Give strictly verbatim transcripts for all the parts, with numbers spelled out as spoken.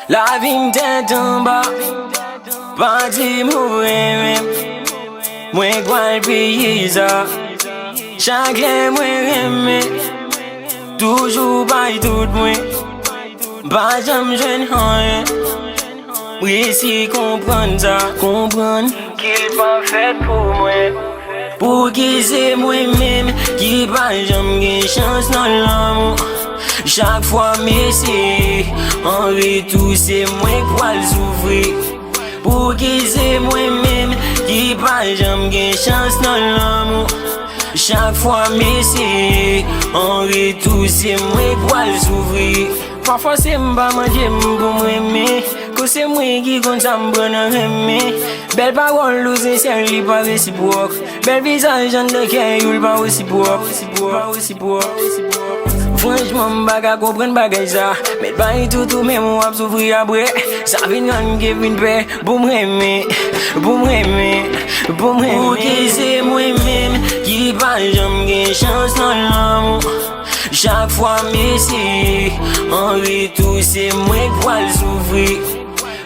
Lavi m tèt anba, pa di m ou renmen m. Mwen k pral peye sa. Chak lè mwen renmen, toujou bay tout mwen. M pa janm jwenn anyen. M resi konprann sa, konprann. Ki l pa fèt pou mwen. Pouki se mwen menm ki pa janm gen chans nan lanmou? Chak fwa m eseye, an retou se mwen k pral soufri. Pouki se mwen menm ki pa janm gen chans nan lanmou? Chak fwa m eseye, an retou se mwen k pral soufri. Pa fòse m, pa mande m pou m renmen. Kou se mwen ki konn sa m pran nan renmen. Bèl pawòl ou sensè, li pa resipwòk. Bèl vizaj anndan kè yo, li pa resipwòk. Franchman, m pa ka konprann bagay sa. Mèt bay tout ou menm w ap soufri apre. Sa vin rann m ke vin pè pou m renmen, pou m renmen, pou m renmen. Pouki se mwen menm ki pa janm gen chans nan lanmou? Chak fwa m eseye, an retou se mwen k pral soufri.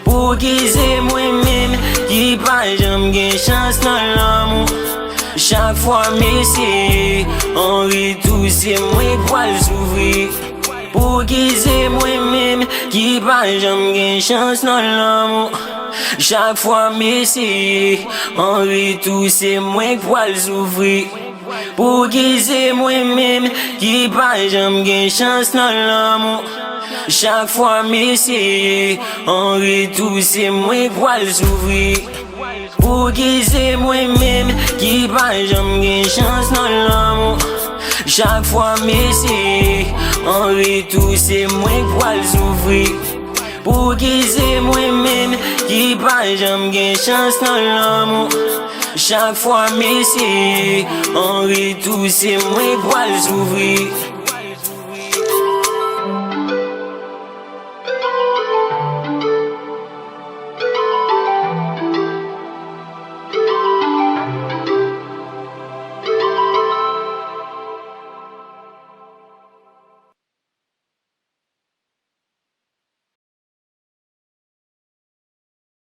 Pouki se mwen menm ki pa janm gen chans nan lanmou? Chak fwa m eseye, an retou se mwen k pral soufri. Pouki se mwen menm ki pa janm gen chans nan lanmou? Chak fwa m eseye, an retou se mwen k pral soufri. Pouki se mwen menm ki pa janm gen chans nan lanmou? Chak fwa m eseye, an retou se mwen k pral soufri. Pouki se mwen menm ki pa janm gen chans nan lanmou? Chak fwa m eseye, an retou se mwen k pral soufri. Pouki se mwen menm ki pa janm gen chans nan lanmou? Chak fwa m eseye, an retou se mwen k pral soufri.